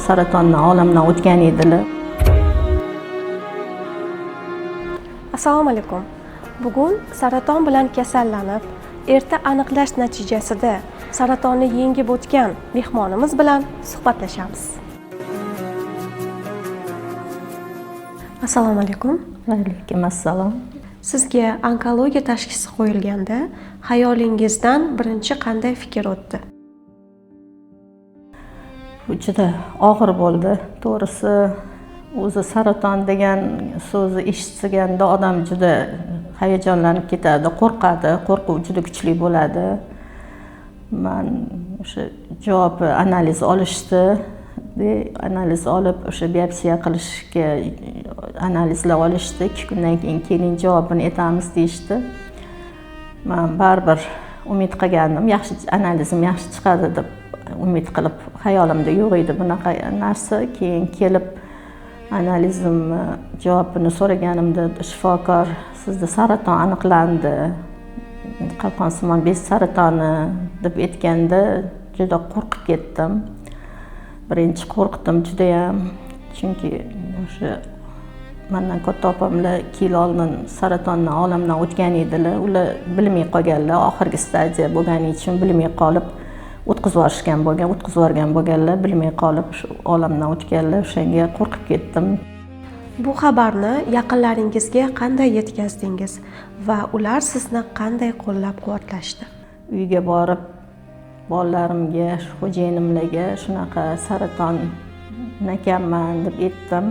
saratondan olamdan o'tgan edilar. Assalomu alaykum. Bugun saraton bilan kasallanib, erta aniqlash natijasida saratonni yengib o'tgan mehmonimiz bilan suhbatlashamiz. Assalomu alaykum. Va alaykum assalom. Sizga onkologiya tashxisi qo'yilganda xayolingizdan birinchi qanday fikr o'tdi? Bu juda og'ir bo'ldi. To'g'risi, o'zi saraton degan so'zni eshitganda odam juda hayajonlanib ketadi, qo'rqadi, qo'rquv juda kuchli bo'ladi. Man o'sha javob analiz olishdi, analiz olib o'sha biopsiya qilishga analizlar olishdi. 2 kundan keyin keling javobini aytamiz deyishdi. Man baribir umid qilgandim, yaxshi analizim yaxshi chiqadi deb umid qilib, xayolimda yo'q edi bunaqa narsa. Keyin kelib analizimni javobini so'raganimda shifokor sizda saraton aniqlandi, qalqonsimon bez saratoni deb aytganda juda qo'rqib ketdim. Birinchi qo'rqdim judayam, chunki o'sha mendan katta opamlar 2 yil oldin saratondan olamdan o'tgan edilar. Ular bilmay qolganlar, oxirgi stadiya bo'lgani uchun bilmay qolib o'tkazib yuborishgan bo'lgan, o'tkazib yuborgan bo'lganlar, bilmay qolib shu olamdan o'tganlar. O'shanga qo'rqib ketdim. Bu xabarni yaqinlaringizga qanday yetkazdingiz va ular sizni qanday qo'llab-quvvatlashdi? Uyga borib bolalarimga, xo'jayinimlarga shunaqa saraton ekanman deb aytdim.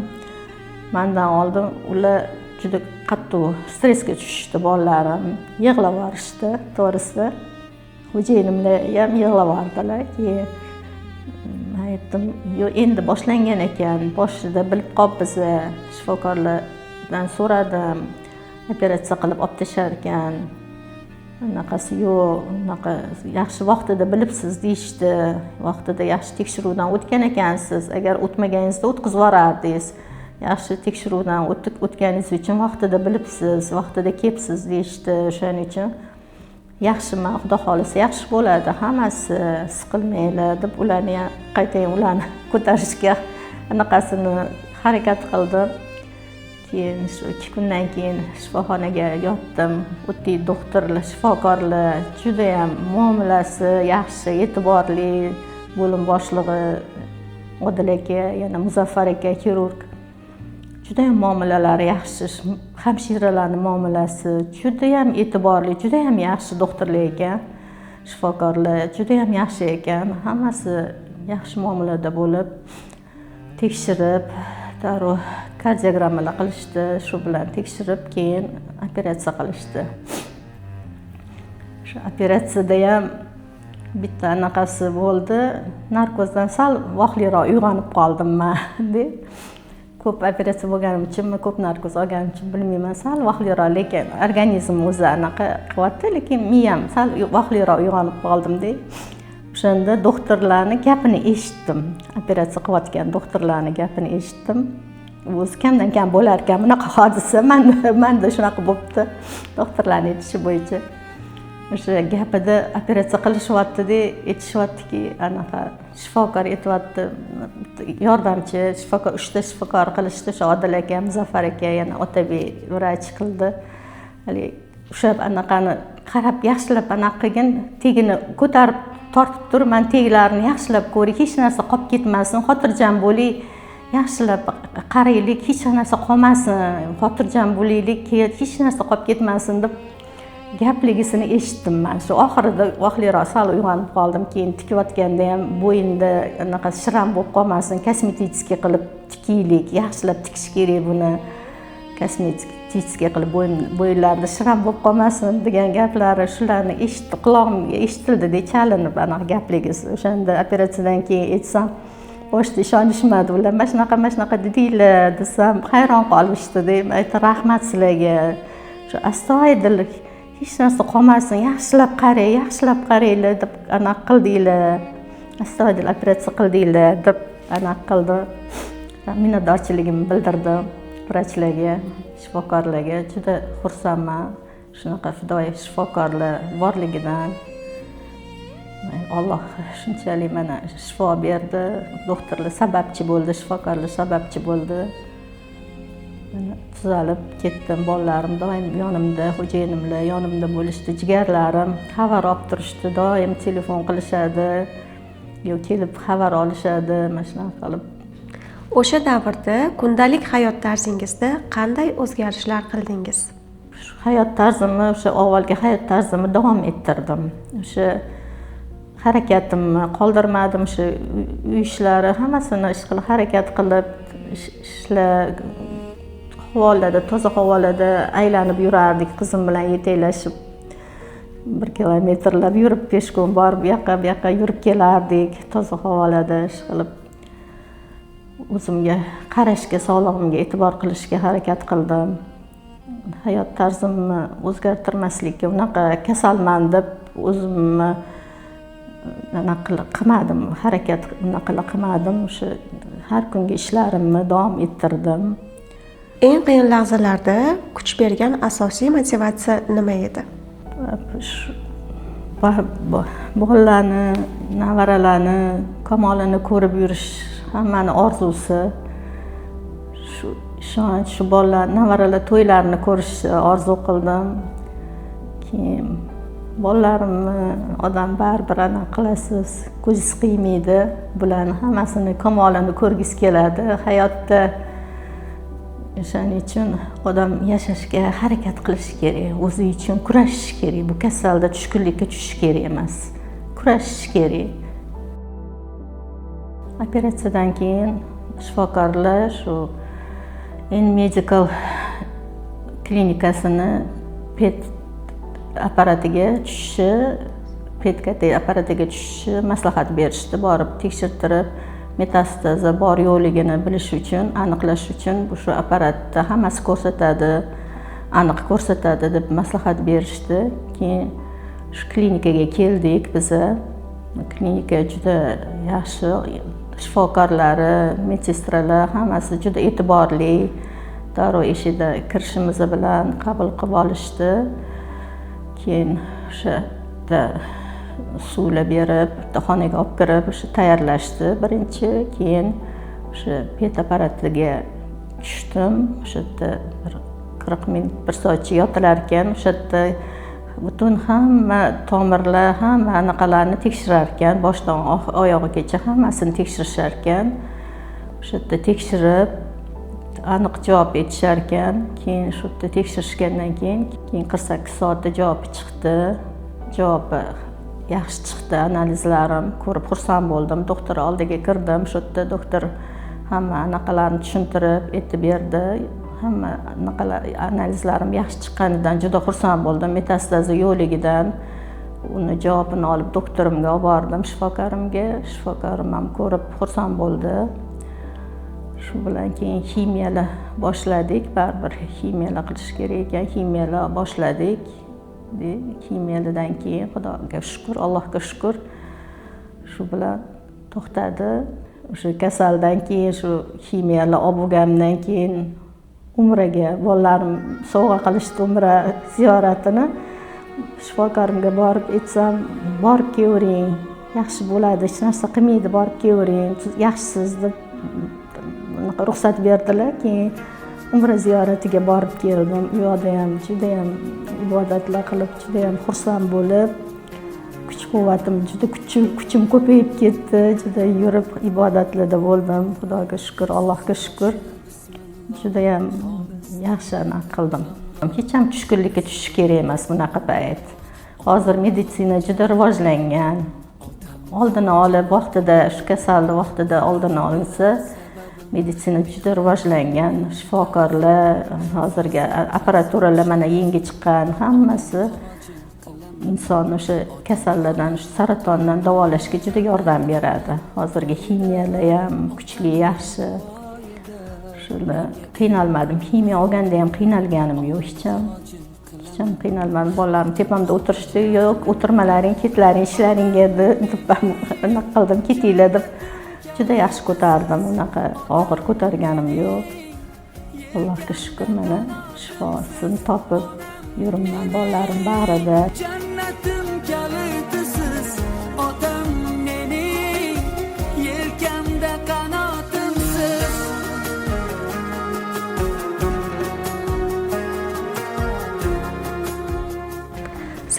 Mendan oldin ular juda qattiq stressga tushishdi, bolalarim yig'lab yuborishdi, to'g'risi. Xo'jayinimlar ham yig'lab yubordilar. Keyin aytdim, yo'q, endi boshlangan ekan, boshida bilib qolibmiz, shifokorlardan so'radim, operatsiya qilib olib tashlar ekan. Anaqasi yo'q, unaqa yaxshi vaqtida bilibsiz deyishdi. Vaqtida yaxshi tekshiruvdan o'tgan ekansiz, agar o'tmaganingizda o'tkazib yuborardingiz. Yaxshi tekshiruvdan o'tganingiz uchun vaqtida bilibsiz, vaqtida kelibsiz deyishdi. O'shaning uchun yaxshiman, Xudo xolisa yaxshi bo'ladi, hammasi, siqilmanglar deb ularni qaytayin ularni ko'tarishga anaqasini harakat qildim. Keyin shu 2 kundan keyin shifoxonaga yotdim. O'tdagi doktorlar, shifokorlar juda ham muomalasi yaxshi, e'tiborli. Bo'lim boshlig'i Odil aka, yana Muzaffar aka xirurg. Juda ham muomalalari yaxshi, hamshiralarning muomalasi juda ham e'tiborli, juda ham yaxshi doktorlar ekan, shifokorlar juda ham yaxshi ekan. Hammasi yaxshi muomalada bo'lib, tekshirib, darrov kardiogrammalar qilishdi, shu bilan tekshirib, keyin operatsiya qilishdi. Shu operatsiyada ham bitta anaqasi bo'ldi, narkozdan sal vaqtliroq uyg'onib qoldim men deb. Ko'p operatsiya bo'lganim uchunmi, ko'p narkoz olganim uchun bilmayman, sal vaqtliroq, lekin organizm o'zi anaqa qilyapti, lekin miyam sal vaqtliroq uyg'onib qoldim deb. O'shanda doktorlarning gapini eshitdim. Operatsiya qilayotgan doktorlarning gapini eshitdim. O'zi kamdan kam bo'lar ekan bunaqa hodisa, menda shunaqa bo'libdi doktorlarning aytishi bo'yicha. O'sha gapida operatsiya qilishyapti-da, aytishyaptiki, anaqa shifokor aytyapti, yordamchi shifokor, 3 ta shifokor qilishdi, o'sha Odil aka, Muzaffar aka, yana Otabek vrach qildi. Hali o'sha anaqani qarab yaxshilab anaqa qilgin, tegini ko'tarib tortib tur, man teglarini yaxshilab ko'ring, hech narsa qolib ketmasin, xotirjam bo'ling, yaxshilab qaraylik, hech narsa qolmasin, xotirjam bo'laylik, hech narsa qolib ketmasin deb gapligisini eshitdim man. Shu oxirida vaqtliroq sal uyg'onib qoldim. Keyin tikayotganda ham bo'yinda anaqa shiram bo'lib qolmasin, kosmetический qilib tikaylik, yaxshilab tikish kerak buni, kosmetический qilib bo'yinlarida shiram bo'lib qolmasin degan gaplari, shularni eshitdi, qulog'imga eshitildi-da, chalinib anaqa gapligisi. O'shanda operatsiyadan keyin aytsam, boshida ishonishmadi ular. Mana shunaqa, mana shunaqa dedinglar desam, hayron qolishdi-da. Aytdi, rahmat sizlarga. Shu astoydil hech narsa qolmasin, yaxshilab qarang, yaxshilab qaranglar deb anaqa qildinglar, astoydil operatsiya qildinglar deb anaqa qildi. Minnatdorchiligimni bildirdim vrachlarga, shifokorlarga. Juda xursandman shunaqa fidoyi shifokorlar borligidan. Alloh shunchalik mana shifo berdi. Doktorlar sababchi bo'ldi, shifokorlar sababchi bo'ldi. Mana tuzalib ketdim. Bolalarim doim yonimda, xo'jayinimlar yonimda bo'lishdi, jigarlarim xabar olib turishdi, doim telefon qilishadi, yo kelib xabar olishadi, mana shunaqa qilib. O'sha davrda kundalik hayot tarzingizda qanday o'zgarishlar qildingiz? Shu hayot tarzimni, o'sha avvalgi hayot tarzimni davom ettirdim. O'sha harakatimni qoldirmadim, o'sha uy ishlari hammasini ish qilib, harakat qilib, ishlar havolarda, toza havolarda aylanib yurardik qizim bilan yetaklashib. 1 kilometrlab yurib, peshkun borib, bu yoqqa bu yoqqa yurib kelardik, toza havolarda ish qilib. O'zimga qarashga, sog'lig'imga e'tibor qilishga harakat qildim. Hayot tarzimni o'zgartirmaslikka, unaqa kasalman deb o'zimni anaqa qilmadim, harakat unaqa qilmadim. O'sha har kungi ishlarimni davom ettirdim. Eng qiyin lahzalarda kuch bergan asosiy motivatsiya nima edi? Bolalarni, nevaralarni kamolini ko'rib yurish hammani orzusi. Shu ishonch, shu bolalar, nevaralar to'ylarini ko'rishni orzu qildim. Keyin bolalarimni odam baribir anaqa qilasiz, ko'zingiz qiymaydi. Bularni hammasini kamolini ko'rgisi keladi hayotda. O'shaning uchun odam yashashga harakat qilishi kerak, o'zi uchun kurashishi kerak. Bu kasalda tushkunlikka tushish kerak emas, kurashish kerak. Operatsiyadan keyin shifokorlar shu In Medical klinikasini PET apparatiga tushishi, PET apparatiga tushishi maslahat berishdi. Borib tekshirtirib, metastaza bor yo'qligini bilish uchun, aniqlash uchun bu shu apparatda hammasi ko'rsatadi, aniq ko'rsatadi deb maslahat berishdi. Keyin shu klinikaga keldik biza. Klinika juda yaxshi, shifokorlari, medsestralar hammasi juda e'tiborli. Darrov eshikda kirishimiz bilan qabul qilib olishdi. Keyin o'sha yerda suvlar berib, bitta xonaga olib kirib, o'sha tayyorlashdi birinchi. Keyin o'sha PET apparatiga tushdim. O'sha yerda bir 40 minut, 1 soatcha yotilar ekan. O'sha yerda butun hamma tomirlar, hamma anaqalarni tekshirar ekan, boshdan oyog'igacha hammasini tekshirishar ekan. O'sha yerda tekshirib, aniq javob aytishar ekan. Keyin shu yerda tekshirishgandan keyin 48 soatda javobi chiqdi. Javobi yaxshi chiqdi, analizlarim ko'rib xursand bo'ldim. Doktor oldiga kirdim. Shu yerda doktor hamma anaqalarni tushuntirib aytib berdi. Hamma anaqalar, analizlarim yaxshi chiqqanidan juda xursand bo'ldim. Metastaza yo'qligidan uni javobini olib doktorimga olib bordim, shifokorimga. Shifokorim ham ko'rib xursand bo'ldi. Shu bilan keyin ximiyalar boshladik. Baribir ximiyalar qilish kerak ekan, ximiyalar boshladik. Ximiyalardan keyin Xudoga shukr, Allohga shukr, shu bilan to'xtadi. O'sha kasaldan keyin, shu ximiyalar olib bo'lganimdan keyin umraga bolalarim sovg'a qilishdi, umra ziyoratini. Shifokorimga borib aytsam, borib kelavering, yaxshi bo'ladi, hech narsa qilmaydi, borib kelavering, yaxshisiz deb unaqa ruxsat berdilar. Keyin umra ziyoratiga borib keldim. U yoqda ham judayam ibodatlar qilib, judayam xursand bo'lib, kuch quvvatim juda kuchim ko'payib ketdi. Juda yurib ibodatlarda bo'ldim. Xudoga shukr, Allohga shukr. Judayam yaxshi anaqa qildim. Hech ham tushkunlikka tushish kerak emas bunaqa payt. Hozir meditsina juda rivojlangan. Oldini olib, vaqtida shu kasalni vaqtida oldini olinsa, meditsina juda rivojlangan. Shifokorlar, hozirgi apparaturalar mana yangi chiqqan, hammasi insonni o'sha kasallardan, shu saratondan davolashga juda yordam beradi. Hozirgi ximiyalar ham kuchli, yaxshi. Shunda qiynalmadim. Ximiya olganda ham qiynalganim yo'q hech ham. Hech ham qiynalmadim. Bolalarim tepamda o'tirishdi, yo'q, o'tirmalaring, ketlaring ishlaringga deb anaqa qildim, ketinglar deb juda yaxshi ko'tardim. Unaqa og'ir ko'targanim yo'q. Allohga shukr, mana shifosini topib yuribman bolalarim bag'rida. Jannatim kalitisiz, otam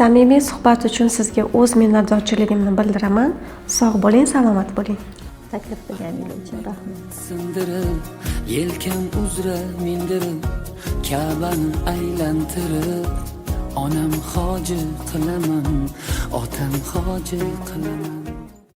Samimiy suhbat uchun sizga o'z minnatdorchiligimni bildiraman. Sog' bo'ling, salomat bo'ling. Taklif qilganingiz uchun rahmat. Sindirib, yelkam uzra mindirib, Ka'bani aylantirib, onam hoji qilaman, otam hoji qilaman.